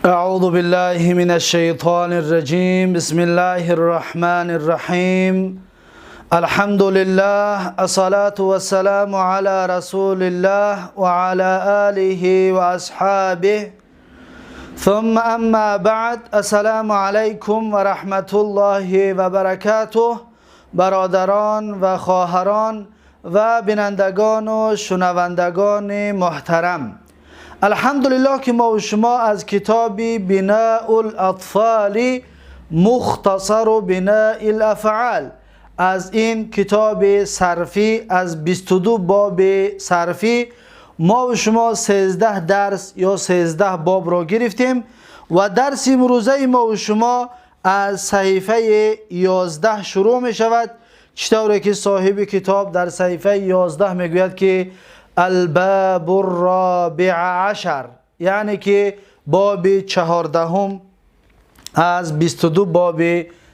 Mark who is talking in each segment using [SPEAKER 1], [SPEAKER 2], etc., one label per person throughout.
[SPEAKER 1] أعوذ بالله من الشيطان الرجيم. بسم الله الرحمن الرحيم. الحمد لله، الصلاة والسلام على رسول الله وعلى آله وأصحابه. ثم أما بعد، السلام عليكم ورحمة الله وبركاته. برادران و خواهران و بینندگان و شنوندگان محترم، الحمدلله که ما و شما از کتاب بناء الاطفال مختصر بناء الافعال، از این کتاب صرفی، از 22 باب صرفی ما و شما 13 درس یا 13 باب را گرفتیم و درس امروزه ما و شما از صحیفه 11 شروع می شود. چطوری که صاحب کتاب در صحیفه 11 میگوید که الباب الرابع عشر، یعنی که باب 14 از 22 باب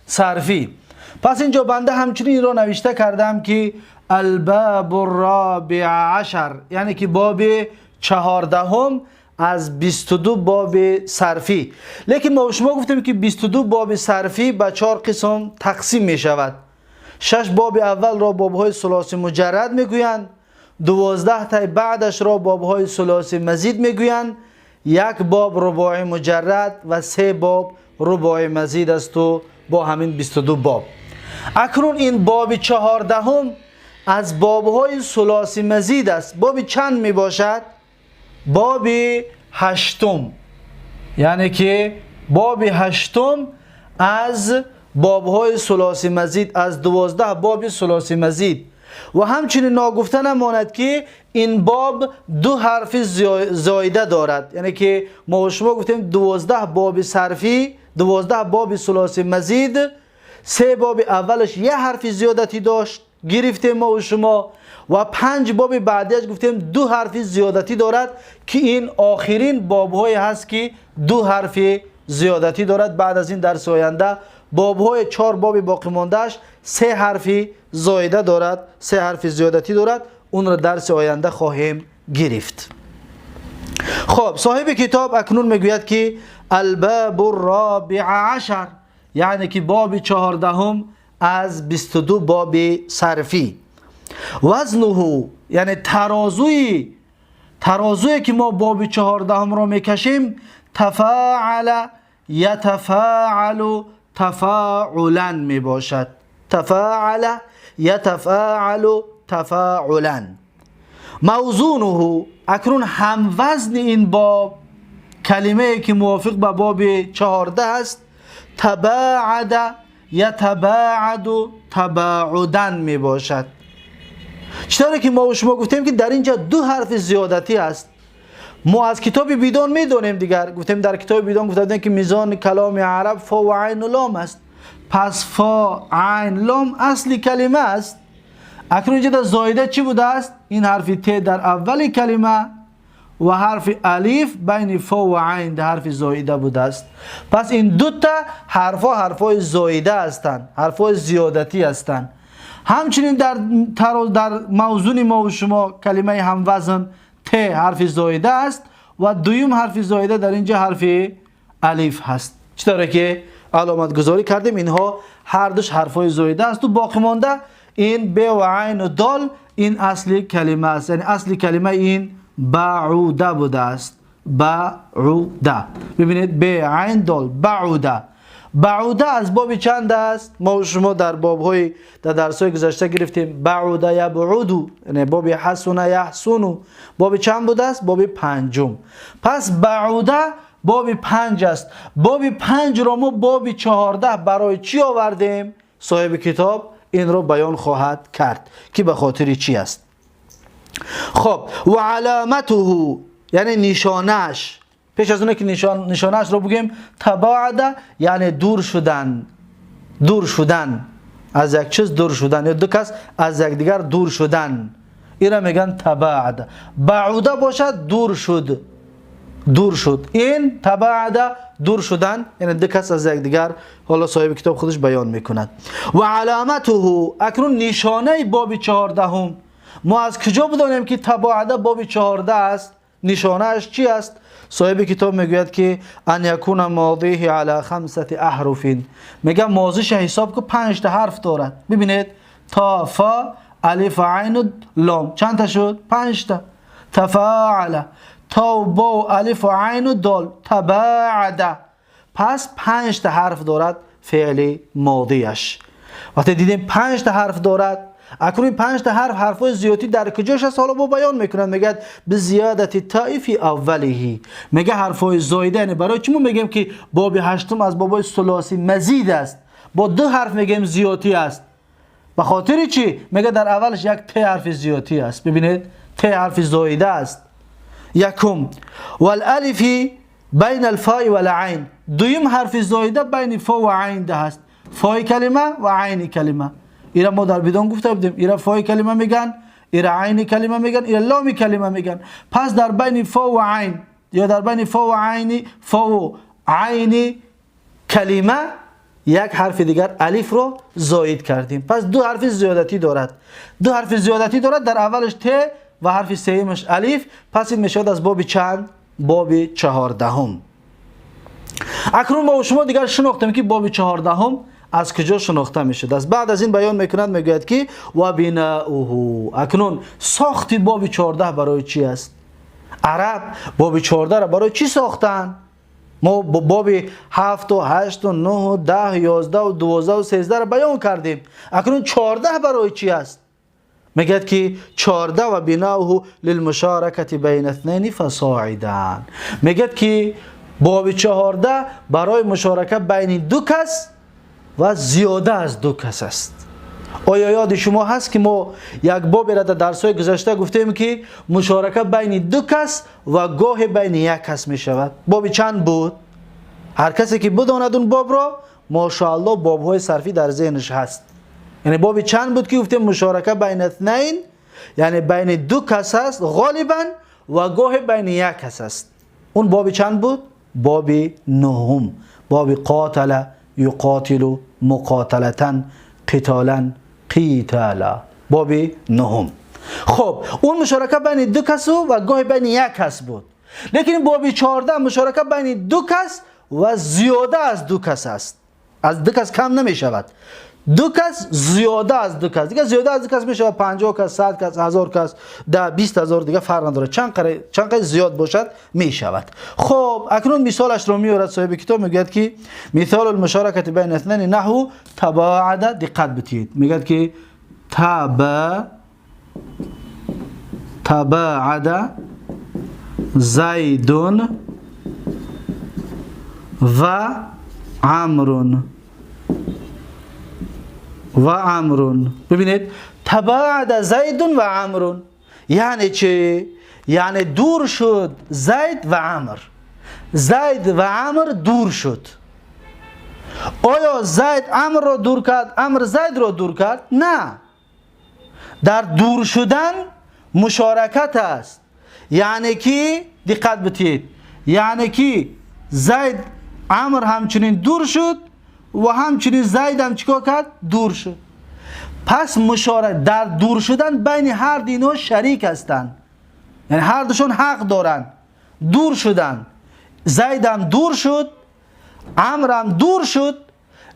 [SPEAKER 1] صرفی. پس اینجا بنده همچنین را نوشته کردم که الباب الرابع عشر، یعنی که باب 14 از 22 باب صرفی. لیکن ما شما گفتیم که 22 باب صرفی به 4 قسم تقسیم می شود. 6 باب اول را بابهای ثلاثی مجرد میگویند، 12 تای بعدش را بابهای ثلاثی مزید میگویند، یک باب رباعی مجرد و 3 باب رباعی مزید است و با همین 22 باب. اکنون این باب 14 از بابهای ثلاثی مزید است. باب چند می باشد؟ باب 8، یعنی که باب 8 از بابهای ثلاثی مزید، از 12 باب ثلاثی مزید. و همچنین ناگفته نماند که این باب 2 حرف زایده دارد، یعنی که ما و شما گفتیم 12 باب صرفی، 12 باب ثلاثی مزید، 3 باب اولش یه حرف زیادتی داشت گرفتیم ما و شما، و 5 باب بعدیش گفتیم 2 حرف زیادتی دارد که این آخرین بابهای هست که 2 حرف زیادتی دارد. بعد از این درس آینده بابهای 4 باب باقی ماندهش 3 حرف زایده دارد، 3 حرف زیادتی دارد، اون را درس آینده خواهیم گرفت. خب صاحب کتاب اکنون میگوید که الباب الرابع عشر، یعنی که باب 14 از 22 باب صرفی. وزنه، یعنی ترازوی که ما باب 14 را میکشیم، تفاعل یتفاعل تفاعلا می باشد. تفاعل یتفاعل تفاعلا. موزونه، اکنون هم وزن این باب، کلمه که موافق به باب 14 است، تباعد یتباعد تباعدا می باشد. چطوری که ما و شما گفتیم که در اینجا 2 حرف زیادتی است. ما از کتاب بیدان میدونیم دیگر، گفتیم در کتاب بیدان گفته بودیم که میزان کلام عرب فا و عین و لام است. پس فا عین لام اصل کلمه است. اکنون اینجا در زایده چی بوده است؟ این حرف ت در اول کلمه و حرف الف بین فا و عین در حرف زایده بوده است. پس این دو تا حرفا حرفای زایده هستند، حرفای زیادتی هستند. همچنین در موزون ما و شما کلمه هموزن ت حرف زایده است و دویم حرف زایده در اینجا حرف الف هست. چطوره که علامت گذاری کردیم، اینها هر دوش حرفای زایده است و باقی مانده این ب و عین و دال این اصل کلمه است، یعنی اصل کلمه این بعوده بوده است. بعوده، ببینید ب عین دال، بعوده. بعوده از باب چند است؟ ما و شما در بابهای در درس‌های گذشته گرفتیم. بعوده یبعودو، یعنی باب حسن یحسنو، باب چند بوده است؟ باب 5. پس بعوده باب 5 است. باب 5 را ما باب 14 برای چی آوردیم؟ صاحب کتاب این را بیان خواهد کرد که به خاطر چی است. خب و علامته، یعنی نشانش. پیش از اونه که نشانش رو بگیم، تباعد یعنی دور شدن، دور شدن از یک چیز، دور شدن یا دو کس از یکدیگر دور شدن، این را میگن تباعد. بعوده باشد دور شد، دور شد. این تباعد دور شدن، یعنی دو کس از یکدیگر. حالا صاحب کتاب خودش بیان میکند. و علامته، اکنون نشانه باب 14 ما از کجا بدانیم که تباعد باب 14 است؟ نشانهش چی است؟ Соҳиби китоб мегӯяд ки أن يكون ماضيه على خمسة أحرف. Мега мозиша ҳисоб ку, панҷта ҳарф дорад. Бибинед: та, фа, алиф, айну, лом. Чандта шуд? Панҷта. تفاعل. та, бо, алиф, айну, дол. تباعد. Пас панҷта ҳарф дорад феъли модияш. Вақте дидем, панҷта ҳарф дорад, акнун ин панҷта ҳарф ҳарфҳои зиёдӣ дар куҷош аст, ҳоло бо баён мекунад. Мегӯяд: بزيادة التاء في أوله. Мега ҳарфҳои зоида. Яъне барои чӣ мо мегӯем, ки боби ҳаштум аз бобои сулосӣ мазид аст, бо ду ҳарф мегӯем зиёдӣ аст? Ба хотири чӣ? Мега дар аввалаш як т ҳарфи зиёдӣ аст. Бибинед, т ҳарфи зоида аст, якум. والألف بين الفاء والعين. Дуюм ҳарфи зоида байни фо ва айн да ҳаст, фои калима ва айни калима. Ира мо дар бидон гуфта будем: ира фои калима меган, ира айни калима меган, ира ломи калима меган. Пас дар байни фо ва айн ё дар байни фо ва айни, фову айни калима як ҳарфи дигар, алифро зоид кардем. Пас ду ҳарфи зиёдатӣ дорад, ду ҳарфи зиёдатӣ дорад: дар аввалаш т ва ҳарфи сеюмаш алиф. Пас ин мешавад аз боби чанд? Боби 14-ум. Акнун мо шумо дигар шинохтем, ки боби 14-ум аз куҷо шинохта мешудааст. Баъд аз ин баён мекунад, мегӯяд ки وبناؤه. Акнун сохти боби 14 барои чӣ аст? Араб боби 14-ро барои чӣ сохтанд? Мо боби ҳафту, ҳашту, нӯҳу, 10, 11, 12, 13-ро баён кардем. Акнун 14 барои чӣ аст? Мегӯяд ки 14: وبناؤه للمشاركة بين اثنين فصاعدا. Мегӯяд ки боби 14 барои мушорака байни ду кас ва зиёда аз ду кас аст. Оё ёди шумо ҳаст, ки мо як боберо дар дарсҳои гузашта гуфтем, ки мушорака байни ду кас ва гоҳе байни як кас мешавад? Боби чанд буд? Ҳар касе ки бидонад он бобро, мошоалло, бобҳои сарфӣ дар зеҳнаш ҳаст. Яъне боби чанд буд, ки гуфтем мушорака بين اثنين, яъне байни ду кас аст ғолибан ва гоҳе байни як кас аст? Он боби чанд буд? Боби нуҳум, боби قاتل يقاتل مقاتلة، قتالا، قتالا, боби нуҳум. Хуб, он мушорака байни ду касу ва гоҳе байни як кас буд, лекин боби 14 мушорака байни ду кас ва зиёда аз ду кас аст. Аз ду кас кам намешавад, ду кас, зиёда аз ду кас. Дигар зиёда аз ду кас мешавад 50 кас, 100 кас, 1000 кас, 20 000, дигар фарқ надорад, чанд қадр зиёд бошад, мешавад. Хуб, акнун мисолашро меорад соҳиби китоб, мегӯяд ки مثال المشاركة بين اثنين نحو تباعد. Диққат битиҳед, мегӯяд ки تباعد زيد وعمرو وعمرو. Бибинед: تباعد زيد وعمرو. Яъне чӣ? Яъне дур шуд Зайд ва Амр, Зайд ва Амр дур шуд. Оё Зайд Амрро дур кард, Амр Зайдро дур кард? На, дар дур шудан мушоракат аст. Яъне ки, диққат битиҳед, яъне ки Зайд, Амр ҳамчунин дур шуд ва ҳамчунин Зайдам чӣ кор кард? Дур шуд. Пас дар дур шудан байни ҳар ду инҳо шарик ҳастанд, яъне ҳар душон ҳақ доранд дур шудан. Зайдам дур шуд, Амрам дур шуд,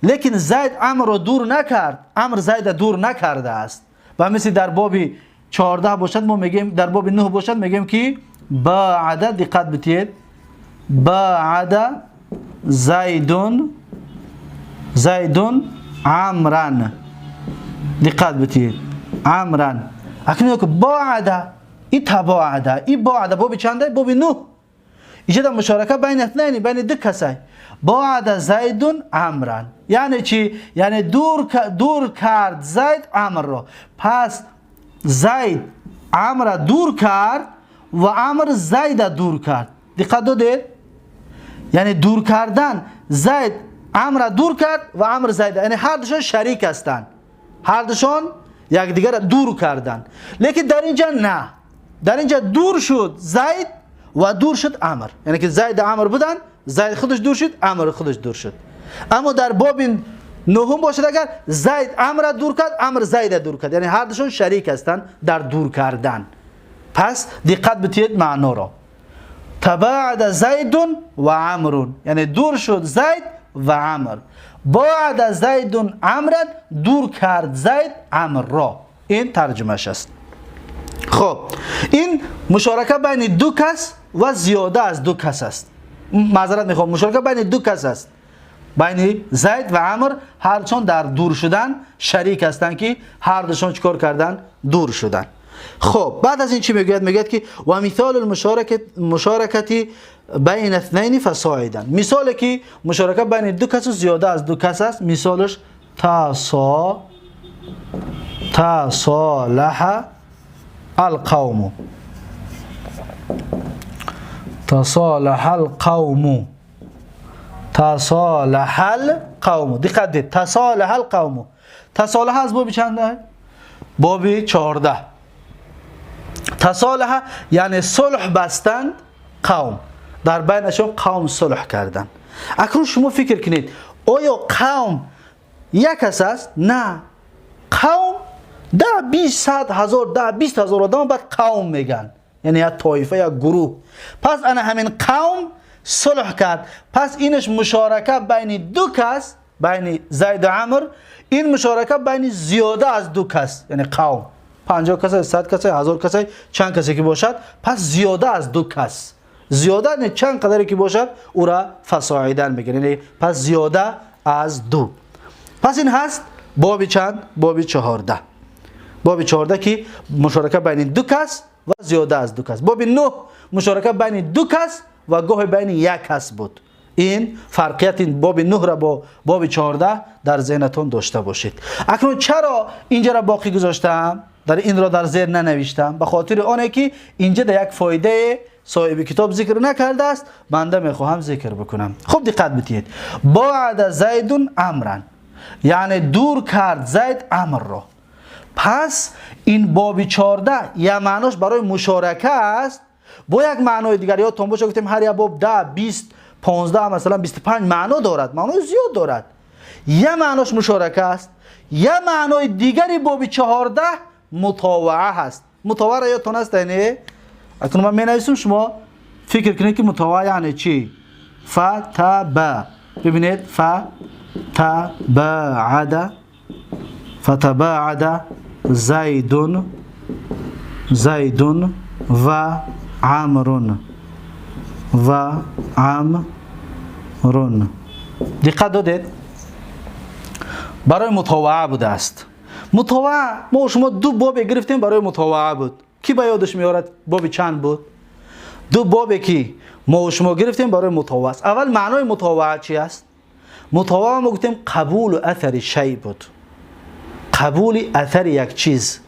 [SPEAKER 1] лекин Зайд Амрро дур накард, Амр Зайда дур накардааст. Ва мисли дар боби 14 бошад, мо мегӯем, дар боби нӯҳ бошад, мегӯем ки باعد. Диққат битиҳед: باعد زيد عمرا. Диққат битиҳед: عمرا. Акнун ки باعد и تباعد и باعد боби чанда? Боби нӯҳ. Иҷода мушорака بين اثنين, байни ду касай. باعد زيد عمرا яъне чӣ? Яъне дур кард Зайд Амрро. Пас Зайд Амра дур кард ва Амр Зайда дур кард. Диққат додед? Яъне дур кардан, Зайд Амра дур кард ва Амр Зайда, яъне ҳар душон шарик ҳастанд, ҳар душон якдигарро дур карданд. Лекин дар инҷа на, дар инҷа дур шуд Зайд ва дур шуд Амр, яъне ки Зайд, Амр буданд, Зайд худаш дур шуд, Амр худаш дур шуд. Аммо дар боби нуҳум бошад агар, Зайд Амра дур кард, Амр Зайда дур кард, яъне ҳар душон шарик ҳастанд дар дур кардан. Пас диққат битиҳед маъноро. تباعد زید و عمرو، یعنی دور شد زید و عمر. باعد زید عمرا، دور کرد زید عمر را. این ترجمهش است. خب این مشارکه بین دو کس و زیاده از دو کس است. معذرت میخوام، مشارکه بین دو کس است، بین زید و عمر، هرچند در دور شدن شریک هستند که هر دوشان چیکار کردن؟ دور شدن. خب بعد از این چی میگوید؟ میگوید که و مثال المشارکتی بین اثنین فصاعدا. مثالی که مشارکه بین دو کس و زیاده از دو کس است، مثالش تصالح القوم. تصالح القوم. تصالح القوم. دقت دید، تصالح القوم. تصالح از باب چنده؟ باب 14. تصالح یعنی صلح بستند قوم، در بینشون قوم صلح کردن. اکنون شما فکر کنید آیا قوم یک کس است؟ نه، قوم 10 20 100 هزار 10 20 هزار آدم بعد قوم میگن، یعنی یک طایفه یا گروه. پس انا همین قوم صلح کرد، پس اینش مشارکه بین دو کس، بین زید و عمر. این مشارکه بین زیاده از دو کس، یعنی قوم 50 کس، 100 کس، 1000 کس، چند کسی که باشد، پس زیاده از دو کس، زیاده نه چند قدری که باشد او را فصاعدن میگن، یعنی پس زیاده از دو. پس این هست باب چند؟ باب 14. باب 14 که مشارکه بین دو کس و زیاده از دو کس. باب 9 مشارکه بین دو کس و گاه بین یک کس بود. این فرقیت این باب 9 را با باب 14 در ذهنتون داشته باشید. اکنون چرا اینجا را باقی گذاشتم؟ در این را در ذهن ننوشتم، به خاطر آنه که اینجا در یک فایده صاحب کتاب ذکر نکرده است، بنده میخواهم ذکر بکنم. خب دقت بدید. بعد زید عمرا، یعنی دور کرد زید عمر را. پس این باب 14 یا معناش برای مشارکه است با یک معنای دیگر. یادتون باشه گفتیم هر یک باب 10 20 15 مثلا 25 معنا دارد، معنای زیاد دارد. یه معناش مشارکه است، یه معنای دیگری باب 14 مطاوعه هست. مطاوعه را یادتون هست؟ یعنی اکنون من می‌نویسم شما فکر کنید که مطاوعه یعنی چی؟ ف ت ب. ببینید ف ت ب عد، فتباعد زید، زید و عمر، و عمر. دقت دادید؟ برای مطاوعه بوده است. مطاوعه ما شما دو باب گرفتیم برای مطاوعه بود. کی به یادش میارد باب چند بود؟ دو بابی که ما شما گرفتیم برای مطاوعه است. اول معنای مطاوعه چی است؟ مطاوعه ما گفتیم قبول اثر شی بود، قبول اثر یک چیز.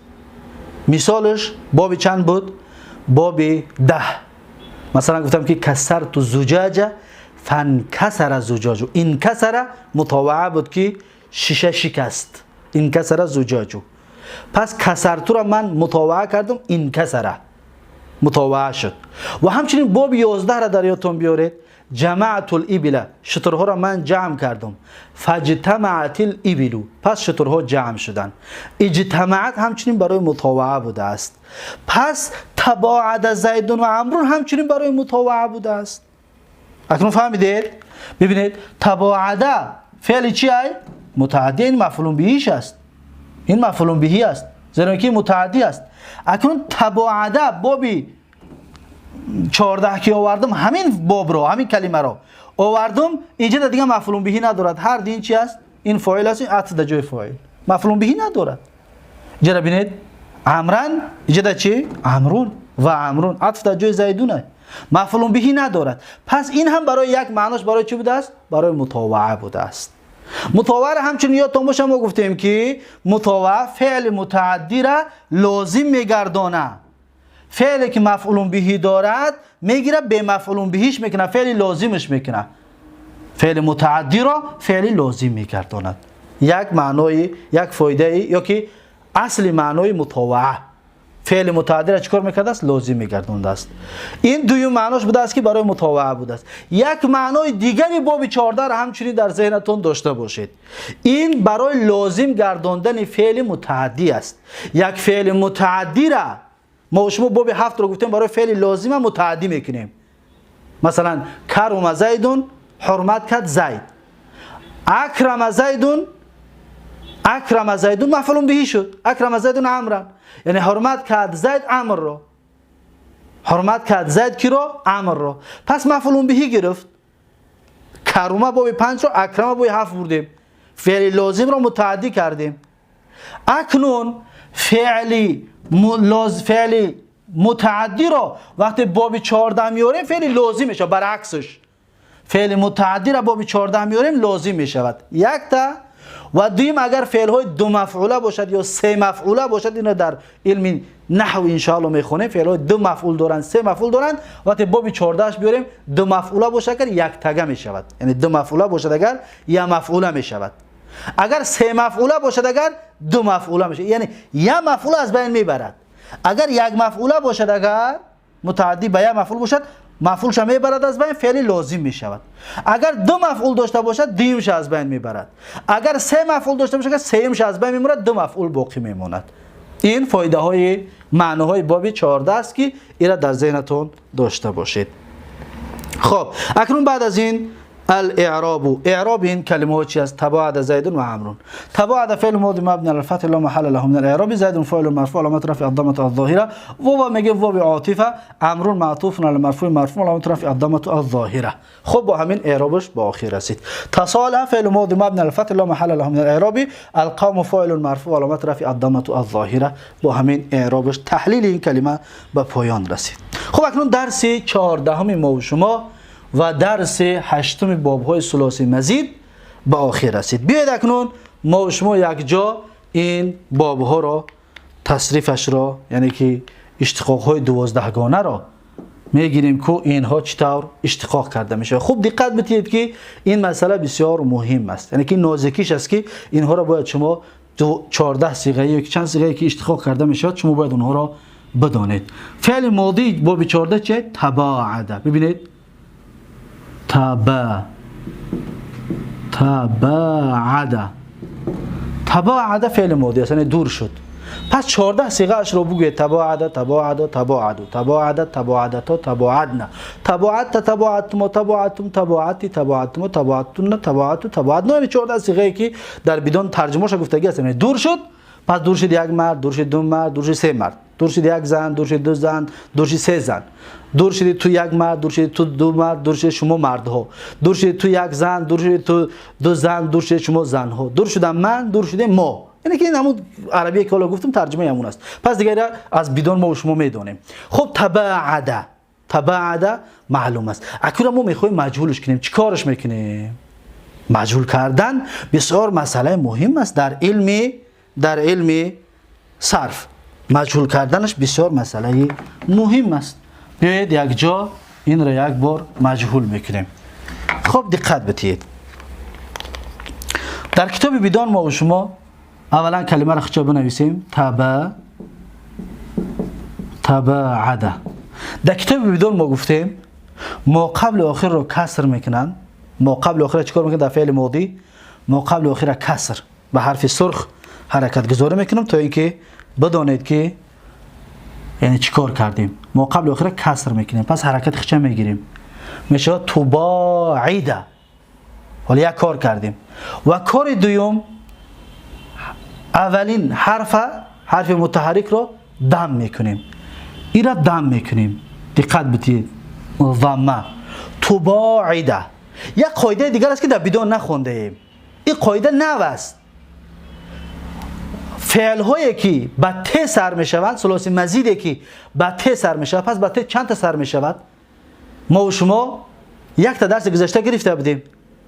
[SPEAKER 1] مثالش باب چند بود؟ باب 10. مثلا گفتم که کسرت زجاجه فانکسر زجاجو. این کسر مطاوعه بود که شیشه شکست، این کسر زجاجو. پس کسرتو را من مطاوعه کردم، این کسره مطاوعه شد. و همچنین باب 11 را در یادتون بیارید. جمعت الابل، شترها را من جمع کردم. فاجتمعت الابل، پس شترها جمع شدن. اجتمعت همچنین برای مطاوعه بوده است. پس تباعد زید و عمرو همچنین برای مطاوعه بوده است. اکنون فهمیدید؟ ببینید تباعد فعل چی ای؟ متعدی، این مفعول بهش است، این مفعول بهی است، زیرا که متعدی است. اکنون تباعد بابی 14 که آوردم، همین باب رو، همین کلمه رو آوردم، اینجا دیگه مفعول بهی ندارد. هر دین چی است؟ این فاعل است، این عطف در جای فاعل، مفعول بهی ندارد. اینجا ببینید عمرن، اینجا چی؟ عمرون و عمرون عطف در جای زیدونه، مفعول بهی ندارد. پس این هم برای یک معناش برای چی بوده است؟ برای مطاوعه بوده است. مطاوعه همچنین یادتون باشه ما گفتیم که مطاوعه فعل متعدی را لازم میگردانه. فعلی که مفعول بهی دارد میگیره به مفعول بهیش میکنه، فعل لازمش میکنه. فعل متعدی را فعل لازم میگرداند. یک معنای، یک فایده یا که اصل معنای مطاوعه، فعل متعدی را چیکار میکرده است؟ لازم میگردانده است. این دویم معناش بوده است که برای مطاوعه بوده است. یک معنای دیگری باب 14 را همچنین در ذهنتون داشته باشید. این برای لازم گرداندن فعل متعدی است. یک فعل متعدی را ما شما باب 7 رو گفتیم برای فعل لازم متعدی میکنیم. مثلا کرم زیدون حرمت کرد زید، اکرم زیدون، اکرم زیدون مفعول به شد، اکرم زیدون عمرا، یعنی حرمت کرد زید عمر رو، حرمت کرد زید کی رو؟ عمر رو. پس مفعول به گرفت. کرم باب 5 رو، اکرم باب 7 بردیم، فعل لازم رو متعدی کردیم. اکنون فعلی فعل متعدی رو وقتی باب 14 میاریم فعل لازم میشه، برعکسش فعل متعدی را باب 14 میاریم لازم میشود. یک تا و دویم اگر فعل های دو مفعوله باشد یا سه مفعوله باشد، اینو در علم نحو ان شاء الله میخونیم، فعل های دو مفعول دارند، سه مفعول دارند، وقتی باب 14 بیاریم دو مفعوله باشد اگر یک تگه میشود، یعنی دو مفعوله باشد اگر یک مفعوله میشود، اگر سه مفعوله باشد اگر دو مفعوله میشود، یعنی یک مفعول از بین میبرد. اگر یک مفعوله باشد، اگر متعدی به یک مفعول باشد، مفعولش میبرد از بین، فعل لازم میشود. اگر دو مفعول داشته باشد دیمش از بین میبرد. اگر سه مفعول داشته باشد سهمش از بین میبرد، دو مفعول باقی میماند. این فایده های معناهای باب 14 است که ایرا در ذهنتون داشته باشید. خب اکنون بعد از این الاعراب، اعراب این کلمه ها چی است؟ تباعد زید و عمرو. تباعد فعل ماضی مبنی على الفتح لا محل له من الاعراب، زید فاعل مرفوع علامت رفع الضمه الظاهره، واو میگه واو عاطفه، عمرو معطوف علی مرفوع مرفوع علامت رفع الضمه الظاهره. خب با همین اعرابش به آخر رسید. تصالح فعل ماضی مبنی على الفتح لا محل له من الاعراب، القوم فاعل مرفوع علامت رفع الضمه الظاهره. با همین اعرابش تحلیل این کلمه به پایان رسید. خب اکنون درس 14 ما و شما و درس 8 باب‌های ثلاثی مزید به آخر رسید. بیاید اکنون ما و شما یک جا این باب‌ها را، تصریفش را، یعنی که اشتقاق‌های 12 گانه را میگیریم که اینها چطور اشتقاق کرده میشه. خوب دقت بدهید که این مسئله بسیار مهم است، یعنی که نازکیش است که اینها را باید شما 14 صیغه یا چند صیغه که اشتقاق کرده میشه شما باید اونها را بدانید. فعل ماضی باب 14 چه؟ تباعد. ببینید تباعد، تباعد فعل ماضی است، یعنی دور شد. پس 14 صیغه اش رو بگوید: تباعد، تباعد، تباعد، تباعد، تباعدتا، تباعدنا، تباعدت، تباعدتم، تباعدتم، تباعدتی، تباعدتم، تباعدتن، تباعدت، تباعدنا. یعنی 14 صیغه که در بدون ترجمه‌اش گفتگی است. یعنی دور شد، پس دور شد یک مرد، دور شد دو مرد، دور شد سه مرد، دور شد یک زن، دور شد دو زن، دور شد سه زن، دور شدی تو یک مرد، دور شدی تو دو مرد، دور شدی شما مردها، دور شدی تو یک زن، دور شدی تو دو زن، دور شدی شما زنها، دور شدم من، دور شده ما. یعنی که این همون عربیه که حالا گفتم ترجمه همون است. پس دیگه از بدون ما و شما میدونیم. خب تباعد، تباعد معلوم است. اکنون ما میخوایم مجهولش کنیم. چیکارش میکنیم؟ مجهول کردن بسیار مسئله مهم است در علم صرف. مجهول کردنش بسیار مسئله مهم است. بیایید یک جا این را یک بار مجهول میکنیم. خب دقت بدهید. در کتاب بدان ما و شما اولا کلمه را خچا بنویسیم: تباعد. در کتاب بدان ما گفتیم ما قبل آخر را کسر میکنن. ما قبل آخر چیکار میکنن؟ در فعل ماضی ما قبل آخر کسر به حرف سرخ حرکت گذاری میکنم تا اینکه بدانید که یعنی چیکار کردیم. ما قبل آخر کسر میکنیم، پس حرکت خچه میگیریم، میشه تباعد. حالا یک کار کردیم. و کار دوم، اولین حرف متحرک رو دم میکنیم، این را دم میکنیم. دقت بدید، ضمه تباعده. یک قاعده دیگر است که در بدون نخونده ایم، این قاعده نو است. فعل هایی که به ت سر میشوند، ثلاثی مزیدی که به ت سر میشود، پس به ت چند تا سر میشود؟ ما و شما یک تا درس گذشته گرفته بودیم.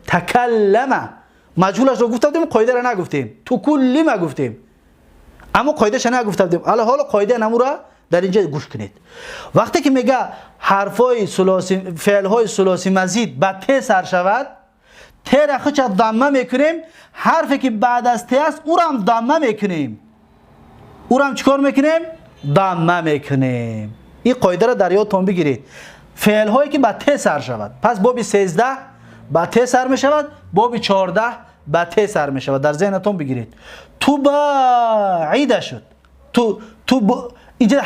[SPEAKER 1] تکلم مجهولش رو گفته بودیم، قاعده را نگفتیم. تکلم گفتیم اما قاعده‌اش نگفته بودیم. حالا قاعده نمو را در اینجا گوش کنید. وقتی که میگه حرفای ثلاثی، فعل های ثلاثی مزید به ت سر شود، ت را خودش ضمه میکنیم، حرفی که بعد از ت است او را هم ضمه میکنیم. او را هم چیکار میکنیم؟ ضمه میکنیم. این قاعده را در یادتون بگیرید. فعل هایی که به ت سر شود، پس باب 13 به ت سر میشود، باب 14 به ت سر میشود. در ذهنتون بگیرید. تو بعیده شد، تو اینجا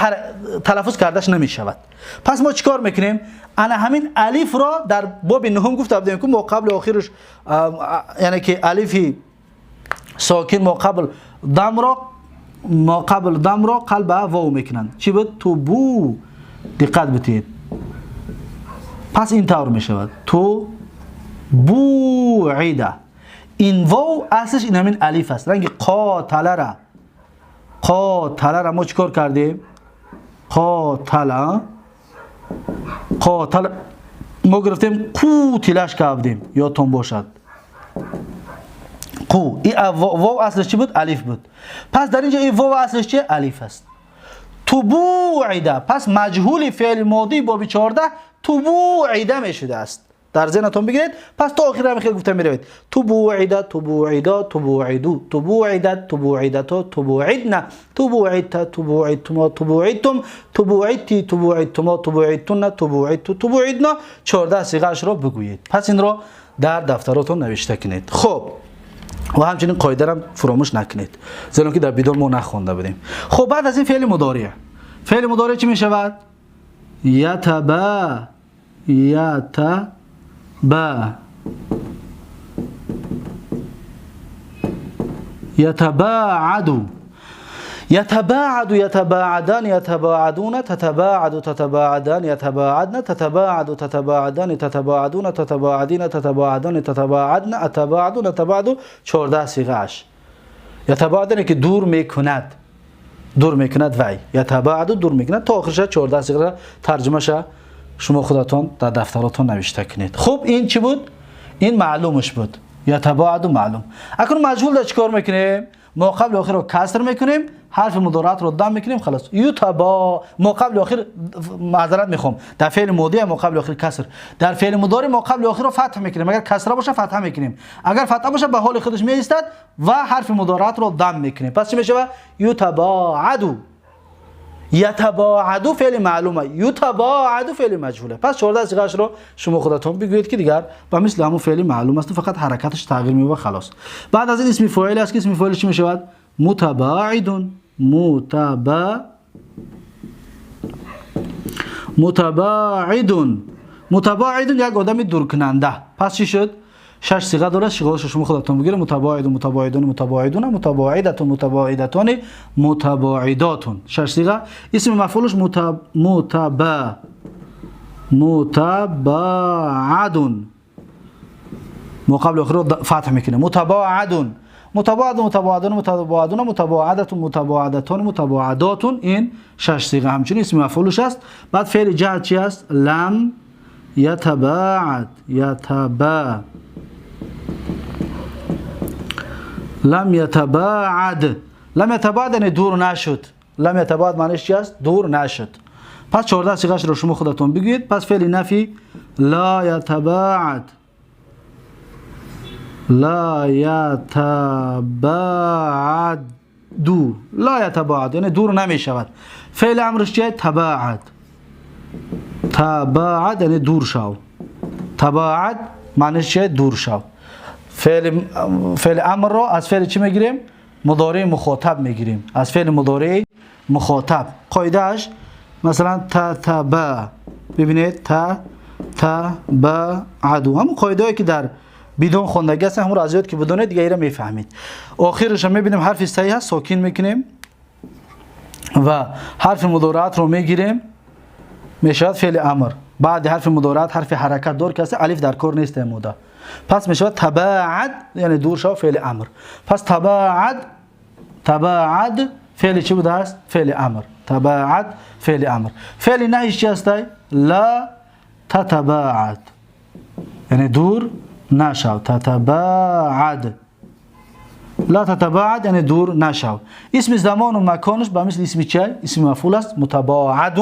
[SPEAKER 1] تلفظ کردش نمی شود. پس ما چیکار میکنیم؟ انا همین الف را در باب نهم گفته بودیم که ما قبل آخرش، یعنی که الفی ساکن ما قبل دم را، ما قبل دم را قلب واو میکنن. چی بود؟ تو بو. دقت بتید. پس این طور می شود تو بوعیده. این واو اصلش این همین الف است. رنگ قاتله را، قاتله را ما چیکار کردیم؟ قاتله، قاتل ما گرفتیم قوتلش کردیم، یادتون باشد. قو این واو اصلش چی بود؟ الف بود. پس در اینجا این واو اصلش چیه؟ الف است. تبوعیده. پس مجهول فعل ماضی باب 14 تبوعیده می شده است. در ذهنتون بگیرید. پس تا آخر هم خیلی گفتم میروید. تبوعیده، تبوعیدا، تبوعیدو، تبوعیدت، تبوعیدتو، تبوعیدنا، تبوعیدت، تبوعیدتما، تبوعیدتم، تبوعیدتی، تبوعیدتما، تبوعیدتن، تبوعیدتو، تبوعیدنا. 14 صیغه‌اش را بگویید. پس این را در دفتراتون نوشته کنید. خب و همچنین قاعده را فراموش نکنید، زیرا که در بیدار ما نخوانده بودیم. خب بعد از این فعل مضارع، فعل مضارع چی می شود؟ یتبا، یتبا، یتباعد، یتباعد، یتباعدان، یتباعدون، تتباعد، تتباعدان، یتباعدن، تتباعد، تتباعدان، تتباعدون، تتباعدین، تتباعدان، تتباعدن، اتباعد، نتباعد. 14 صیغه‌اش. یتباعد که دور میکند، دور میکند وی یتباعد دور میکند تا آخرش 14 صیغه ترجمه‌ش شما خودتون در دفتراتون نوشته کنید. خب این چی بود؟ این معلومش بود. یتباعد معلوم. اکنون مجهول در چیکار میکنیم؟ ما قبل آخر رو کسر میکنیم، حرف مضارعت رو دم میکنیم، خلاص. یتبا ما قبل آخر، معذرت میخوام، در فعل ماضی ما قبل آخر کسر، در فعل مضارع ما قبل آخر رو فتح میکنیم. اگر کسره باشه فتح میکنیم، اگر فتح باشه به حال خودش میایستد و حرف مضارعت رو دم میکنیم. پس چی میشه؟ یتباعد. یتباعد فعل معلومه، یتباعد فعل مجهوله. پس 14 صیغه‌اش رو شما خودتون بگویید که دیگر با مثل همون فعل معلوم است، فقط حرکتش تغییر می‌یابد خلاص. بعد از این اسم فاعل است که اسم فاعل چی میشود؟ متباعد، متباعد، متباعد یک آدم دور کننده. پس چی شد؟ شش صیغه داره، صیغه‌اش شما خودتون بگیرید. متباعد، متباعدون، متباعدون، متباعدتون، متباعدتان، متباعداتون. شش صیغه. اسم مفعولش متبا، متباعدون، ما قبل آخر رو فتح میکنه. متباعدون، متباعد، متباعدون، متباعدون، متباعدتون، متباعدتون، متباعداتون. این شش صیغه همچنین اسم مفعولش است. بعد فعل جهت چی است؟ لم یتباعد، یتبا، لم یتباعد، لم یتباعد یعنی دور نشد. لم یتباعد معنیش چی است؟ دور نشد. پس 14 صیغه‌اش رو شما خودتون بگویید. پس فعل نفی لا یتباعد، لا یتباعد، لا یتباعد یعنی دور نمی شود. فعل امرش چیه؟ تباعد، تباعد یعنی دور شو. تباعد معنیش چیه؟ دور شو. فعل امر رو از فعل چی میگیریم؟ مضارع مخاطب میگیریم. از فعل مضارع مخاطب قاعده‌اش مثلا تا تا با، ببینید تا تا با عدو، همون قاعده‌ای که در بدون خوندگی هست، همون رو از یاد که بدونید دیگه ایره میفهمید. آخرش هم میبینیم حرف صحیح هست، ساکن میکنیم و حرف مضارعت رو میگیریم، میشود فعل امر. بعد حرف مضارعت حرف حرکت دار که الف در کار نیست مودا، پس میشود تباعد یعنی دور شو، فعل امر. پس تباعد، تباعد فعل چی بوده است؟ فعل امر. تباعد فعل امر. فعل نهی چی است؟ لا تتباعد یعنی دور نشو. تتباعد، لا تتباعد یعنی دور نشو. اسم زمان و مکانش به مثل اسم چی؟ اسم مفعول است، متباعد،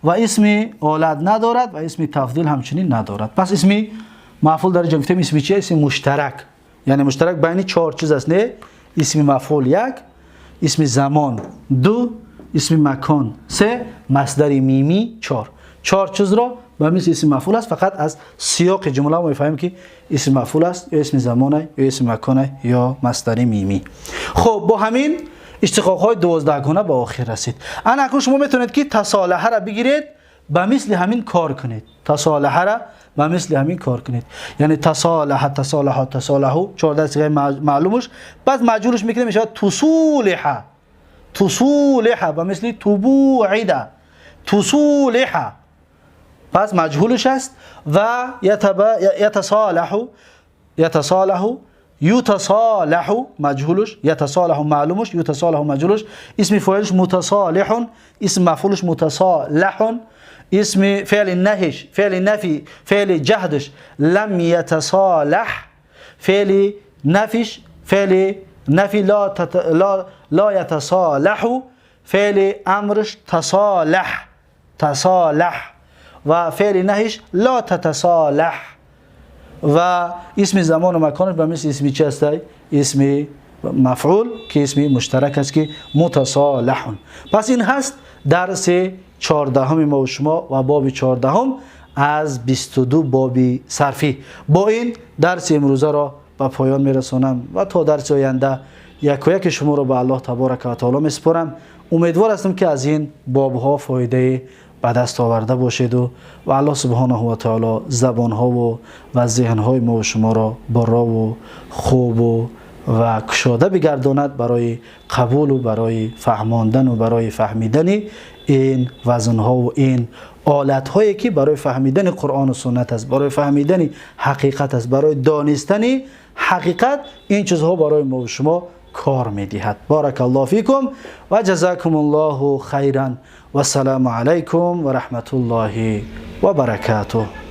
[SPEAKER 1] و اسم اولاد ندارد و اسم تفضیل همچنین ندارد. پس اسم مفعول در اینجا گفتیم اسم چی؟ اسم مشترک، یعنی مشترک بین چهار چیز است، نه؟ اسم مفعول یک، اسم زمان دو، اسم مکان سه، مصدر میمی چهار. چهار چیز را به مثل اسم مفعول است. فقط از سیاق جمله ما میفهمیم که اسم مفعول است یا اسم زمان یا اسم مکان یا مصدر میمی. خب با همین Иштиқоқҳои 12 гуна ба охир расид. Ана акнун шумо метавонед, ки تصالح ра бигиред, ба мисли ҳамин кор кунед. تصالح ра ба мисли ҳамин кор кунед, яъне تصالح، تصالح، تصالحوا, 14 сиғаи маълумаш. Баъд маҷҳулш мекунем, мешавад تصولح. تصولح ба мисли تبوعد، تصولح. Пас маҷҳулш аст. Ва يتصالح، يتصالح، يتصالح маҷҳулш, يتصالح маълумш, يتصالح маҷҳулш. Исми фоилш متصالح, исм мафъулш متصالح. Исми феъли наҳиш, феъли нафи, феъли ҷаҳдш لم يتصالح. Феъли нафиш, феъли нафи لا يتصالح. Феъли амрш تصالح، تصالح. Ва феъли наҳиш لا تتصالح. Ва исми замону маконаш ба мисли исми чи ҳастай? Исми мафъул, ки исми муштарак аст, ки متصالح. Пас ин ҳаст дарси 14-уми мо шумо ва боби 14-ум аз 22 боби сарфӣ. Бо ин дарси имрӯзаро ба поён мерасонам ва то дарси оянда якояки шуморо ба Аллоҳ таборака ва таоло месупорам. Умедвор ҳастам, ки аз ин бобҳо фоидае ба даст оварда бошеду ва Аллоҳ субҳонаҳу ва таоло забонҳову ва зеҳнҳои мо шуморо борову хубу ва кушода бигардонад барои қабулу барои фаҳмондану барои фаҳмидани ин вазнҳову ин олатҳое, ки барои фаҳмидани Қуръону суннат аст, барои фаҳмидани ҳақиқат аст, барои донистани ҳақиқат. Ин чизҳо барои мо шумо кор медиҳад. بارك الله فيكم وجزاكم الله خيرا والسلام عليكم ورحمة الله وبركاته.